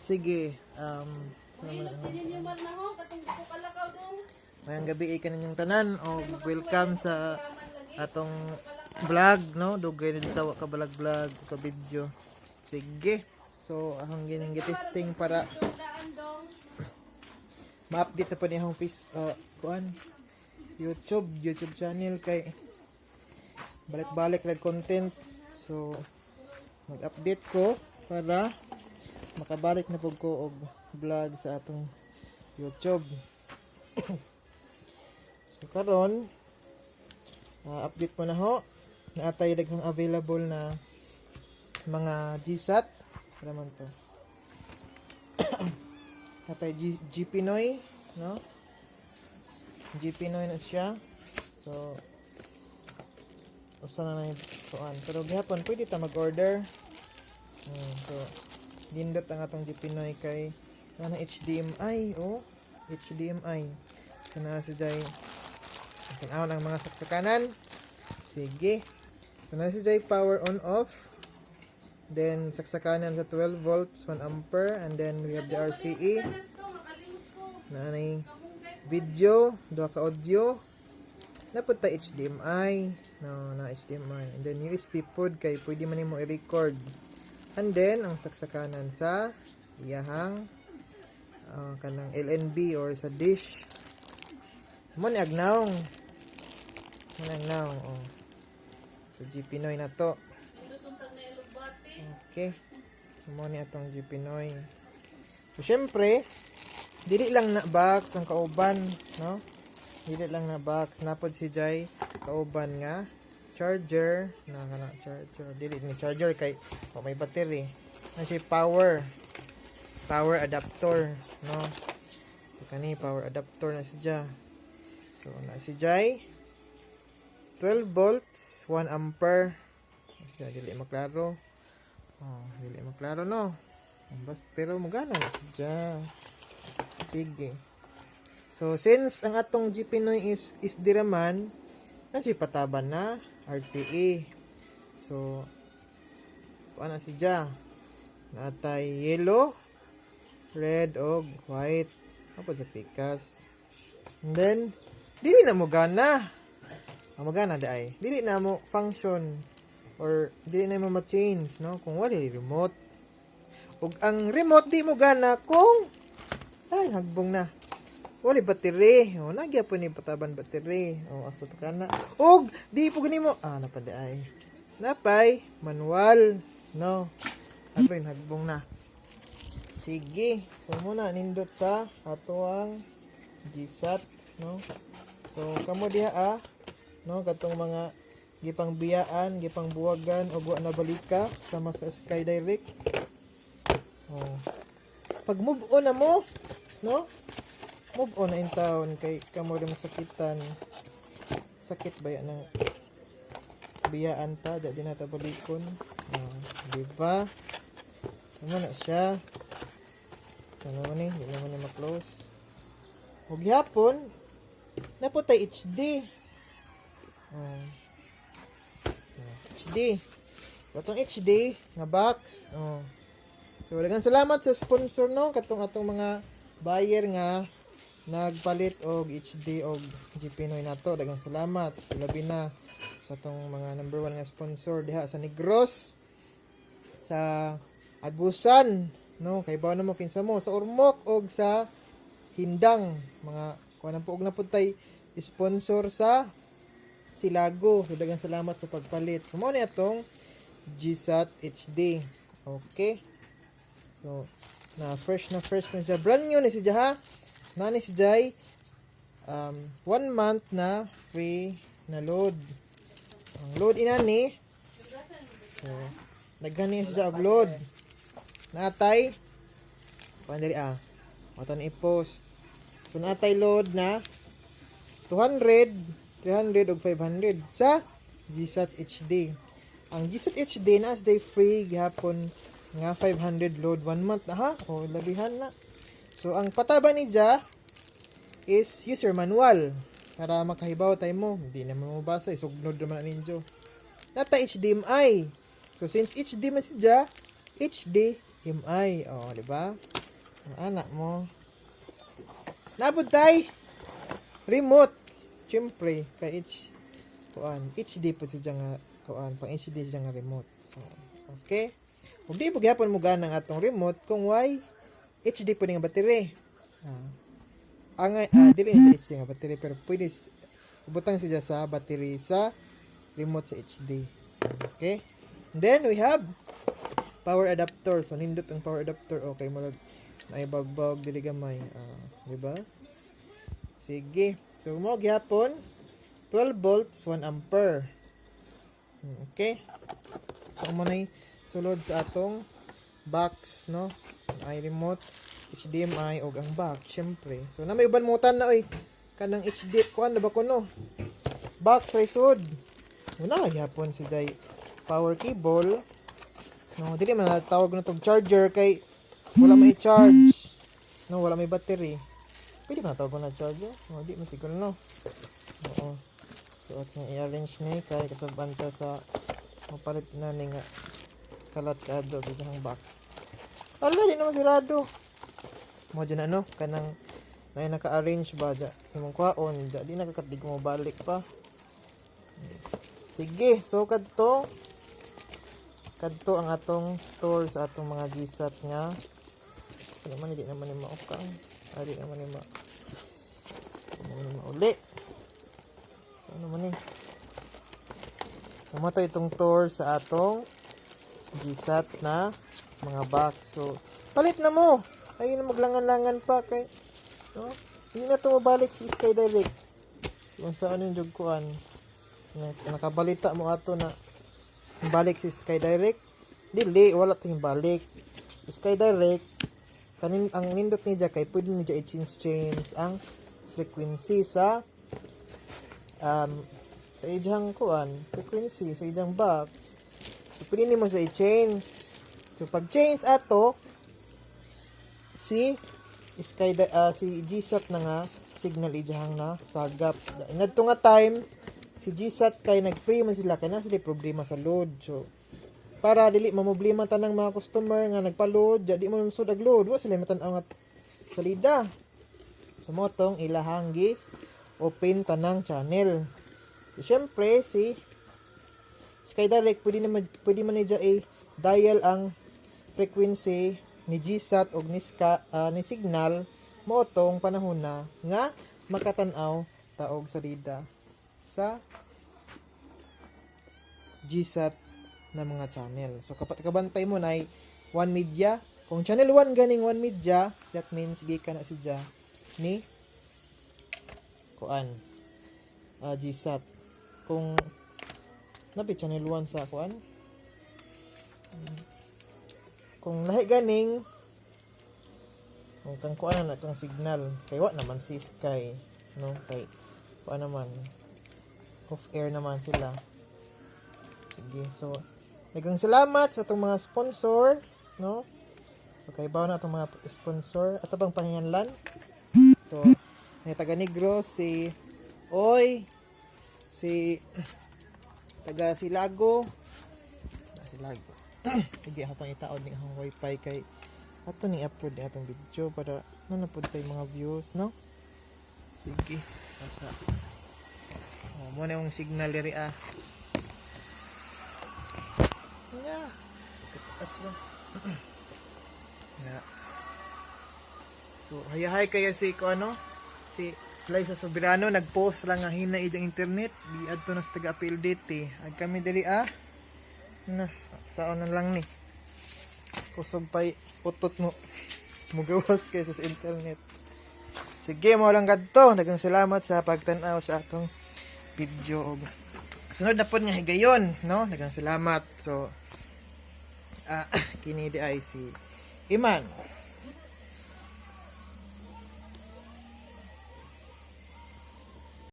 Sige, Hilot si ninyo man na ho, katong ko kalakaw dong. Mayang gabi ay kaninyong tanan o welcome sa atong vlog, no? Dugay na dito ka balag vlog ka video. Sige. So, akong gining testing para Dong daan dong. ma-update na pa niya akong face kuan YouTube YouTube channel kay balik-balik lag content. So, mag-update ko para makabalik na pud ko og vlog sa atong YouTube. So karon, update mo na ho. Naatay daghang available na mga GSAT. Para man to. Natay G Pinoy, no? G Pinoy na siya. So usa na na yung kuan. Pero gihapon pwede ta mag-order. So nindot ang atong G Pinoy kay ana HDMI, oh, HDMI. So na si Jai. Tan-awon ang mga saksakanan. Sige. So na si Jai power on off. Then saksakanan sa 12 volts, 1 ampere, and then we have the RCA. Tanas dong, nakalimot ko. Na nay video, duha ka audio. Napud ta HDMI, no, na HDMI. And then USB pod kay pwede man nimo i-record. And then ang saksakanan sa iyahang kanang LNB or sa dish. Mo ni agnaong. Mo ni agnaong, oh. So G Pinoy na to. Nindot untag na ilubati. Okay. So mo ni atong G Pinoy. So syempre, dili lang na box ang kauban, no? Dili lang na box, napod si Jai kauban nga charger na kana charger, dili ni charger kay oh, may battery. Na siya power power adapter, no? So kani power adapter na siya. So na si Jai 12 volts, 1 ampere. Siya dili maklaro. Oh, dili maklaro, no. Bas, pero mugana na siya. Sige. So, since ang atong G Pinoy is diraman, na siya pataban na RCA. So, kuan na siya. Natay yellow, red, og white. Ako sa pikas. And then, dili na mo gana. Ang magana ay. Dili na mo function or dili na mo ma-change, no? Kung wala remote. Ug ang remote di mo gana kung ay hagbong na. Wala battery. O nagya po ni pataban battery. O asa pa kana. Ug di po gani mo ah napad ay. Napay manual, no. Ato hagbong na. Sige. So muna nindot sa ato ang GSAT, no. So kamo diha ah, no, katong mga gipang biyaan, gipang buwagan og wa na balika sama sa Sky Direct. Oh. Pag move on na mo, no? Move on na in town kay kamo rin masakitan. Sakit ba yan ng biyaan ta, di na ta balikon. Oh, di ba? Ano na siya? So, ano ni? Di naman ni ma-close. Ug gihapon, naputay HD. Oh. Oh, HD. Katong HD nga box. Oh. So, daghang salamat sa sponsor, no, katong atong mga buyer nga nagpalit og HD og G Pinoy nato. Daghang salamat. Labi na sa atong mga number one nga sponsor diha sa Negros, sa Agusan, no, kay bawo na mo kinsa mo, sa Ormoc og sa Hindang, mga kuan po, og napud tay sponsor sa Silago. So daghang salamat sa pagpalit. So mao ni atong GSAT HD. Okay. So na fresh na siya. Brand new ni siya ha. Na ni si Jai one month na free na load. Ang load inani. So daghan ni siya og load. Natay kuan diri ah. Ato ni i-post. So natay load na 200, 300 ug 500 sa GSAT HD. Ang GSAT HD na as day free gihapon nga 500 load one month na ha o labihan na. So ang pataba ni Ja is user manual para makahibaw tayo mo. Hindi naman mo basa, isugnod naman na ninyo. Nata HDMI. So since HD man siya, HDMI. Oh, di ba? Ang anak mo. Nabot tay. Remote. Siyempre, kay H kuan, HD po siya nga kuan, pang HD siya nga remote. So, okay. Ug di po gihapon mo gana ang atong remote kung why HD po ni nga battery. Ang dili ni sa HD nga battery pero pwede ibutang siya sa battery sa remote sa HD. Okay? And then we have power adapter. So nindot ang power adapter. Okay, murag naibagbag dili gamay. Di ba? Sige. So mo gihapon 12 volts 1 ampere. Okay. So mo nay sulod sa atong box, no? Ay remote, HDMI og ang box, syempre. So na may uban mo na oy. Kanang HD kuan na ba kuno? Box ay sud. Una gihapon si Jay power cable. No, dili man na tawag na tog charger kay wala may charge. No, wala may battery. Pwede ba tawag na charger? No, di man siguro, no. Oo. So, at nga i-arrange ni kay kasaban ta sa mapalit na ni nga kalat kaadto sa iyang box. Ala, di naman sirado. Mo dyan ano, kanang na naka-arrange ba dya. Imong kwaon, dya, di nakakatig mo balik pa. Sige, so kadto kadto ang atong store sa atong mga gisat nga ano naman, hindi naman ni maukang. Di naman ni ma di naman ni mauli. So, ano man ni. So, mo to itong tour sa atong gisat na mga box. So, palit na mo! Ayun na maglangan-langan pa kay no? Hindi na to mabalik si Sky Direct. Kung saan yung jug kuan. Nakabalita mo ato na balik si Sky Direct. Dili, wala tayong balik. Sky Direct, kanin ang nindot niya kay pwede niya i-change change ang frequency sa sa iyang kuan, frequency sa iyang box. So pwede nimo sa i-change. So pag change ato si Sky si GSAT na nga signal iyang na sagap. Ngadto nga time si GSAT kay nag-free man sila kay na sila problema sa load. So para dili mamroblema tanang mga customer nga nagpa-load, di mo sud ag load, wa sila matan-aw nga salida. So mo tong ilahang gi open tanang channel. So, syempre si Sky Direct pwede naman pwede man niya i-dial ang frequency ni GSAT og ni Ska, ni signal mo tong panahon na nga makatan-aw taog salida sa GSAT na mga channel. So kapag kabantay mo na One Media, kung channel 1 ganing One Media, that means gikan na siya ni kuan GSAT. Kung nabi channel 1 sa kuan, kung lahi ganing kung kang kuan na kang signal kay wa naman si Sky, no, kay kuan naman, off air naman sila. Sige, so daghang salamat sa atong mga sponsor, no? So kay na atong mga sponsor ato bang panginganlan. So may taga Negros si Oy, si taga Silago na Silago. Sige, ako pang itaod ni akong wifi kay ato ni upload ni atong video para no na pud tay mga views, no? Sige, asa oh mo na yung signal diri ah. Nya. Kataas ba? Yeah. So, hayahay kaya si ko ano, si Liza Soberano nagpost lang nga hina iyang internet di adto na sa taga PLDT. Ag kami diri ah. Na, saon na lang ni. Kusog pa'y utot mo. Mugawas kaysa sa internet. Sige, mo lang kadto. Daghang salamat sa pagtan-aw sa atong video og sunod na pod nga higayon, no? Daghang salamat. So, kini di ay si Iman.